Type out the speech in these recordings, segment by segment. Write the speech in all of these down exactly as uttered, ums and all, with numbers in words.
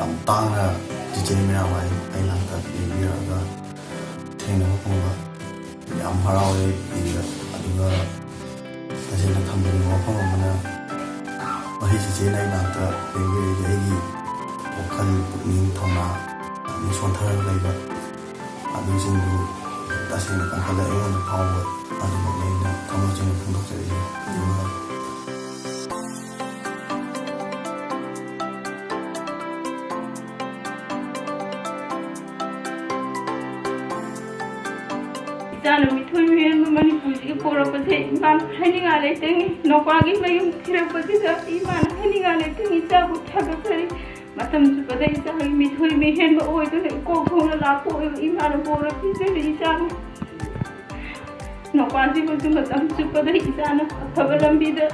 ꯌꯥꯝ ꯇꯥꯡꯅ ꯆꯤꯆꯦ ꯃꯤꯔꯥꯕꯥꯏ ꯑꯩ ꯅꯥꯛꯇ ꯂꯦꯡꯕꯤꯔꯛꯑꯒ ꯊꯦꯡꯅꯕ ꯐꯪꯕ ꯌꯥꯝ ꯍꯔꯥꯎꯋꯦ꯫ ꯑꯗꯨꯒ ꯇꯁꯦꯡꯅ ꯊꯝꯖꯅꯤꯡꯕ ꯋꯥꯐꯝ ꯑꯃꯅ, ꯃꯍꯩ ꯆꯤꯆꯦꯅ ꯑꯩ ꯅꯥꯛꯇ ꯂꯦꯡꯕꯤꯔꯛꯏꯁꯦ ꯑꯩꯒꯤ ꯋꯥꯈꯜ, ꯄꯨꯛꯅꯤꯡ, ꯊꯧꯅꯥ ꯑꯗꯨꯝ ꯁꯣꯟꯊꯔꯒ ꯂꯩꯕ ꯑꯗꯨꯁꯤꯡꯗꯨ ꯇꯁꯦꯡꯅ ꯀꯟꯈꯠꯂꯦ ꯑꯩꯉꯣꯟꯗ ꯐꯥꯎꯕ꯫ ꯑꯗꯨꯃꯛꯅꯤ ꯑꯩꯅ ꯊꯃꯣꯏ ꯁꯦꯡꯅ ꯐꯣꯡꯗꯣꯛꯆꯔꯤꯁꯦ꯫ ꯑꯗꯨꯒ ꯏꯆꯥꯅ ꯃꯤꯊꯣꯏ ꯃꯤꯍꯦꯟꯕ ꯃꯅꯤꯄꯨꯔꯁꯤꯒꯤ ꯄꯣꯔꯛꯄꯁꯦ ꯏꯃꯥꯅ ꯍꯥꯏꯅꯤꯡꯉꯥꯏ ꯂꯩꯇꯦ꯫ ꯅꯨꯄꯥꯒꯤ ꯃꯌꯨꯝ ꯊꯤꯔꯛꯄꯁꯤꯗ ꯏꯃꯥꯅ ꯍꯥꯏꯅꯤꯡꯉꯥꯏ ꯂꯩꯇꯦ꯫ ꯏꯆꯥꯕꯨ ꯊꯥꯒꯠꯆꯔꯤ꯫ ꯃꯇꯝ ꯆꯨꯞꯄꯗ ꯏꯆꯥꯒꯤ ꯃꯤꯊꯣꯏ ꯃꯤꯍꯦꯟꯕ ꯑꯣꯏꯗꯨꯅ ꯏꯀꯣꯛ ꯊꯣꯡꯅ ꯂꯥꯛꯄ ꯑꯣꯏꯕ ꯏꯃꯥꯅ ꯕꯣꯔ ꯄꯤꯖꯔꯤ ꯏꯆꯥꯕꯨ꯫ ꯅꯨꯄꯥꯁꯤꯕꯨꯁꯨ ꯃꯇꯝ ꯆꯨꯞꯄꯗ ꯏꯆꯥꯅ ꯑꯐꯕ ꯂꯝꯕꯤꯗ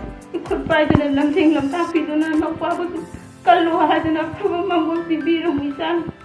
ꯈꯨꯠ ꯄꯥꯏꯗꯨꯅ ꯂꯝꯖꯤꯡ ꯂꯝꯇꯥꯛꯄꯤꯗꯨꯅ ꯅꯨꯄꯥꯕꯨꯁꯨ ꯀꯜꯂꯨ ꯍꯥꯏꯗꯨꯅ ꯑꯐꯕ ꯃꯪꯒꯣꯜ ꯄꯤꯕꯤꯔꯝꯃꯤ ꯏꯆꯥꯅ꯫